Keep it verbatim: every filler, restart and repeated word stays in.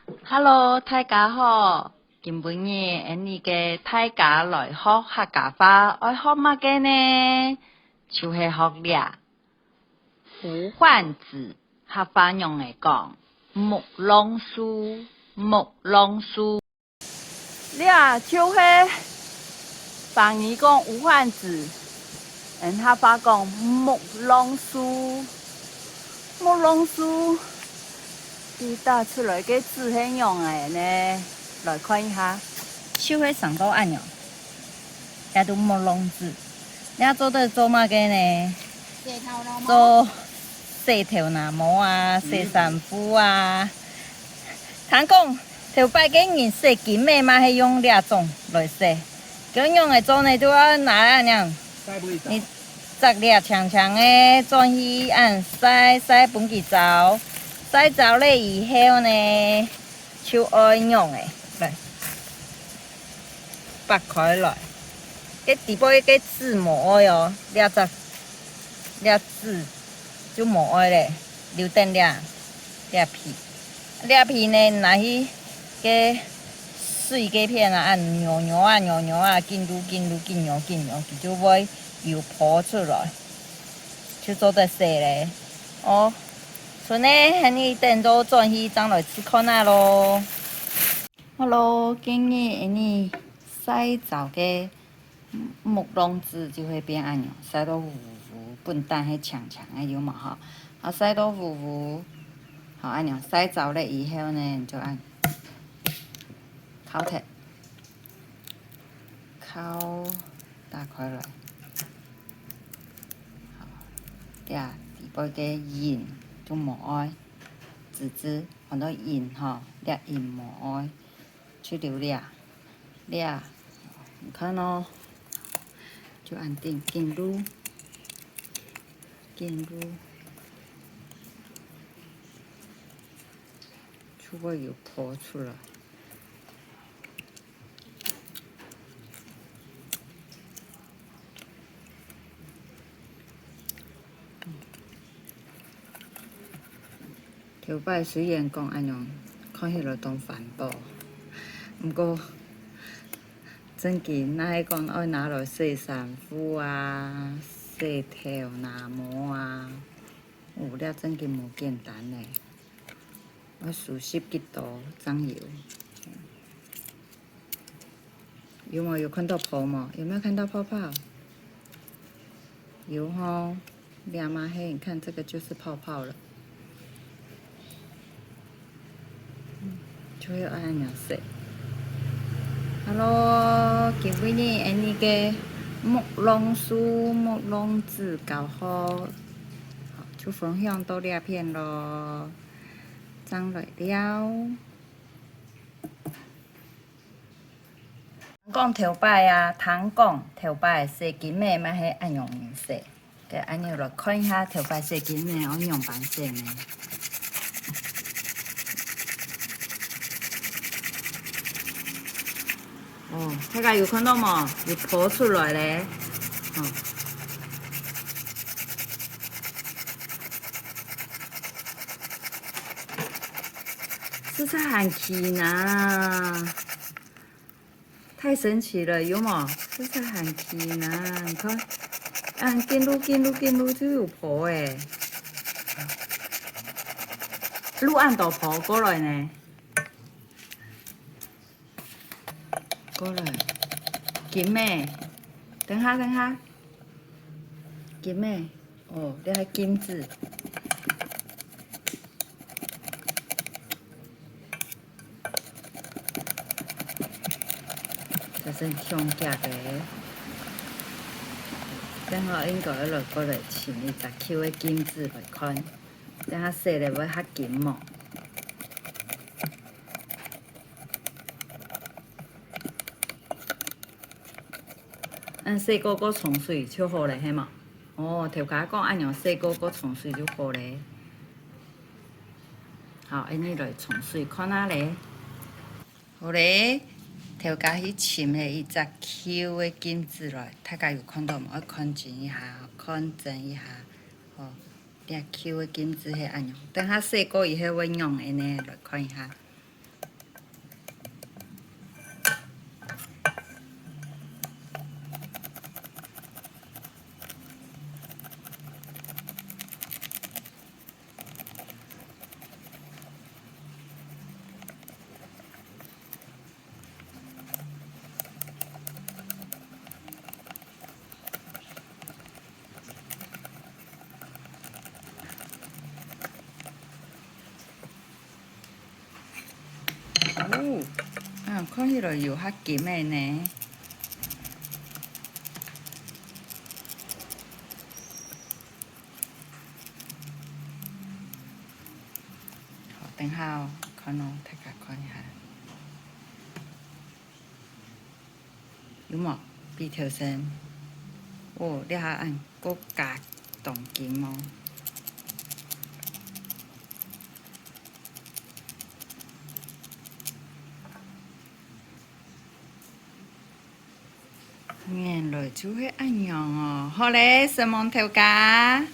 Hello，大家好！今晡日，𫣆俚个大家來學客家話，愛學麼个呢？就係學這烏番子，客話仰仔講？木榔樹，木榔樹。 這就係華語講烏番子，𫣆客話講木榔樹。木榔樹，佢打出來个籽係仰仔呢？來看一下，就係生到恁樣，這都木榔子。這做得做麼个呢？洗頭那毛。做洗頭那毛啊，洗衫褲啊。聽講 頭擺个人洗金仔嘛係用這種來洗，仰仔做呢？就愛拿恁樣，你摘這青青个，轉去恁晒，晒分佢燥，晒燥了以後呢，就愛仰仔，來，擘開來，該底背个籽無愛哦，這隻，這籽就無愛咧，留等這，這皮。 這皮呢，拿去該水該片啊，恁扭扭啊，扭扭啊，緊擼，緊擼，緊扭，緊扭，佢就會有泡出來，就做得洗咧。哦，賰个，𫣆俚等到轉去正來試看啊咯。好咯，今日𫣆俚晒燥个 木榔子就會變恁樣，晒到烏烏，本旦係青青个，有無吼？好，晒到烏烏，好，恁樣晒燥了以後呢，你就恁敲忒，敲，打開來。好，這底背个仁就無愛，籽籽，很多仁吼，這仁無愛。 就留這，這，你看哦，就恁定，緊擼，緊擼，就會有泡出來。 頭擺雖然講恁樣，看起來當環保，毋過正經若係講愛拿來洗衫褲啊、洗頭那毛啊，哦，這正經無簡單呢，愛收集幾多正有。 有無？有看到泡無？有沒有看到泡泡？有吼，這嘛係，你看這個就是泡泡了。嗯，就會恁樣洗。好咯，今晡日𫣆俚个木榔樹、木榔子搞好，好，就分享到這片咯，正來尞。 講頭擺啊，聽講頭擺洗金仔嘛係恁樣洗，該恁樣來看一下頭擺洗金仔愛仰般洗呢？哦，大家有看到無？有泡出來咧，哦。 實在還奇呢，太神奇了，有無？實在還奇呢，你看，恁緊擼緊擼緊擼就有泡欸，擼恁多泡過來呢。 過來，金仔，等下等下，金仔，哦，這係金子，這係強強个，等下應該來過來尋一隻舊个金子來看，等下洗了會較金無？ 恁洗過過沖水就好咧，係無？哦，頭下講恁樣洗過過沖水就好咧。好，恁樣來沖水看下咧。好咧，頭下去尋了一隻舊个金子來，大家有看到無？愛看真一下，看真一下。哦，這舊个金子係恁樣。等下洗過以後會仰仔呢，來看一下。哦，啊，看起來有較金个呢。好，等下哦，看哦，大家看一下。 有無？比頭先，哦，這下恁過加當金哦。原來就係恁樣哦。好咧，承蒙頭家。